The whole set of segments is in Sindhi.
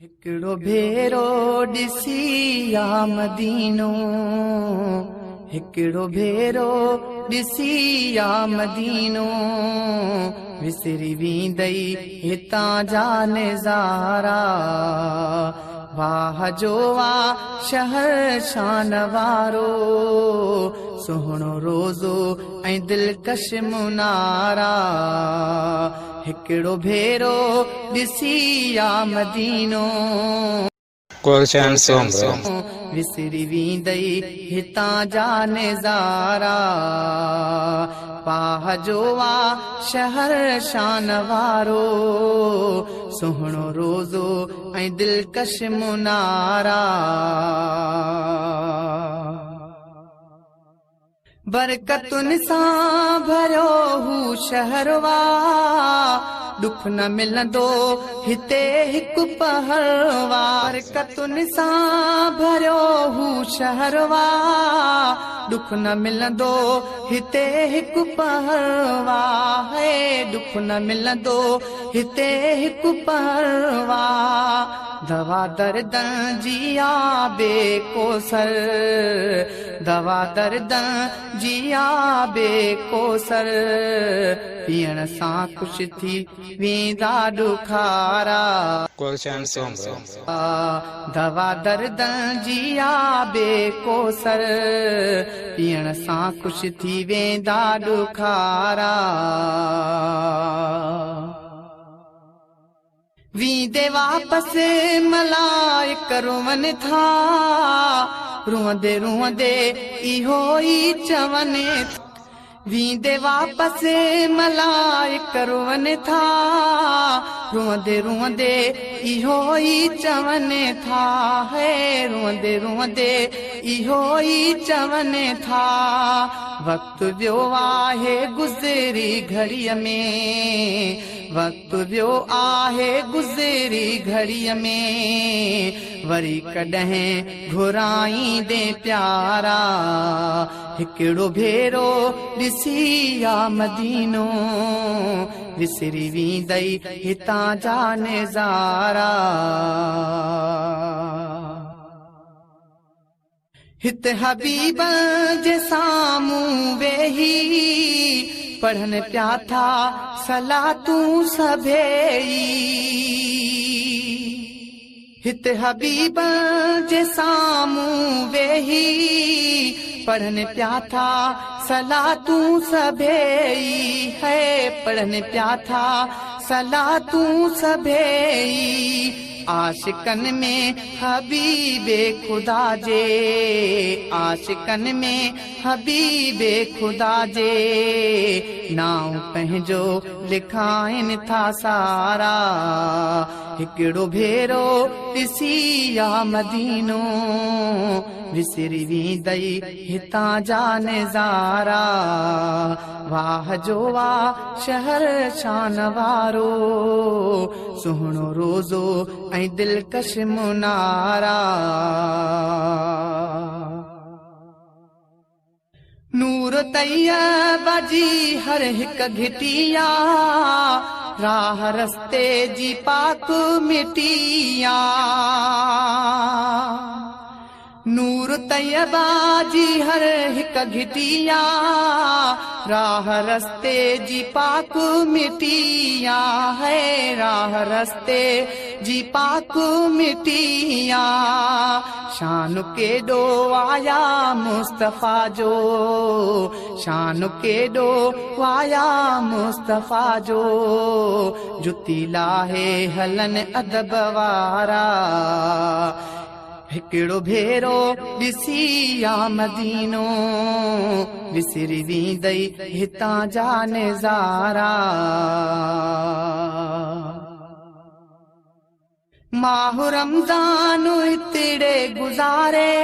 هڪڙو ڀيرو ڏسي آ مدينو، هڪڙو ڀيرو ڏسي آ مدينو، وسري ويندئي هتان جا نظارا. واهه جو آ شهر شان وارو، سهڻو روزو ۽ دلڪش منارا. هڪڙو ڀيرو ڏسي آ مدينو. Question Soomro. وسري ويندئي هتان جا نظارا. پاهه جو آ شهر شان وارو، سهڻو روزو ۽ دلڪش منارا. برڪتن سان ڀريو هو شهر وا، ڏک نه ملندو هتي هڪ پهر وا. برڪتن سان ڀريو هو شهر وا، ڏک نه ملندو هتي هڪ پهر وا. هي ڏک نه ملندو هتي هڪ پهر وا. دوا دردن جي آ بي ڪوثر، دوا دردن جي آ بي ڪوثر، پيئڻ سان خوش ٿي ويندا ڏکارا. Question Soomro. دوا دردن جي آ بي ڪوثر، پيئڻ سان خوش ٿي ويندا ڏکارا. ويندي واپس ملائڪ روئن ٿا، روئندي روئندي اهو ئي چون ٿا. ويندي واپس ملائڪ روئن ٿا، روئندي روئندي اهو ئي چون ٿا. هي روئندي روئندي اهو ئي چون ٿا. وقت ويو آهي گذري گهڙيء ۾، وقت ويو آهي گذري گهڙيء ۾، وري ڪڏهن گهرائيندين پيارا. هڪڙو ڀيرو ڏسي آ مدينو، وسري ويندئي هتان جا نظارا. هت حبيبن جي سامهون ويهي پڙهن پيا ٿا صلاتون سڀيئي. هت حبيبن جي سامهون ويهي پڙهن پيا ٿا صلاتون سڀيئي. هي پڙهن پيا ٿا صلاتون سڀيئي. عاشقن ۾ حبيب خدا جي، عاشقن ۾ حبيب خدا جي، نانء پنهنجو لکائن ٿا سارا. هڪڙو ڀيرو ڏسي آ مدينو، وسري ويندئي هتان جا نظارا. واهه جو آ شهر شان وارو، سهڻو روزو ۽ دلڪش منارا. نور طيب جي هر هڪ گهٽي آ، راهه رستي جي پاڪ مٽي آ. نور طيبه جي هر هڪ گهٽي آ، راهه رستي جي پاڪ مٽي آ. هي راهه رستي جي پاڪ مٽي آ. شان ڪيڏو آيا مصطفيٰ جو، شان ڪيڏو آيا مصطفيٰ جو، جتي لاهي هلن ادب وارا. هڪڙو ڀيرو ڏسي آ مدينو، وسري ويندئي هتان جا نظارا. ماهه رمضان هتڙي گذاري،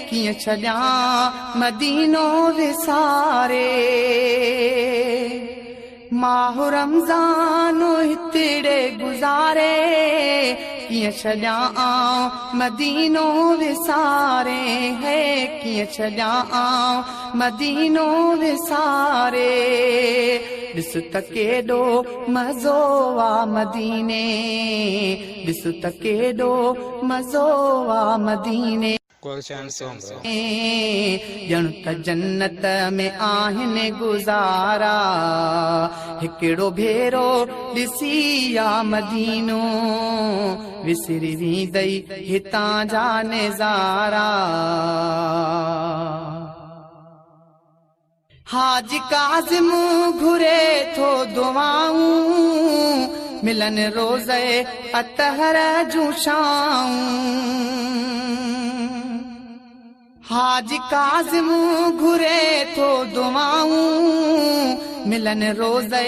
ڪيئن ڇڏيان مدينو وساري. ماهه رمضان هتڙي گذاري، ڪيئن ڇڏيان آئون مدينو وساري. هي ڪيئن ڇڏيان آئون مدينو وساري. ڏس ته ڪيڏو مزو آ مديني، ڏس ته ڪيڏو مزو آ مديني. گلشن سومرو. ڄڻ ته جنت ۾ آهن گذارا، هڪڙو ڀيرو ڏسي آ مدينو، وسري ويندئي هتان جا نظارا. حاج ڪاظم گهري ٿو دعائون، ملن روضه اطهر جون شائون. حاج ڪاظم گهري ٿو دعائون، ملن روضه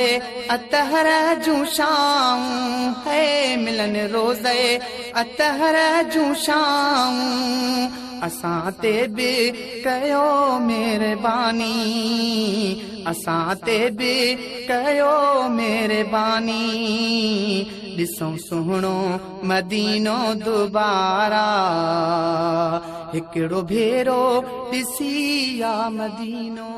اطهر جون شائون. هي ملن روضه اطهر جون شائون. اسان تي به ڪيو مهرباني، اسان تي به ڪيو مهرباني. ڏسون سهڻو مدينو دوبارا، هڪڙو ڀيرو ڏسي آ مدينو.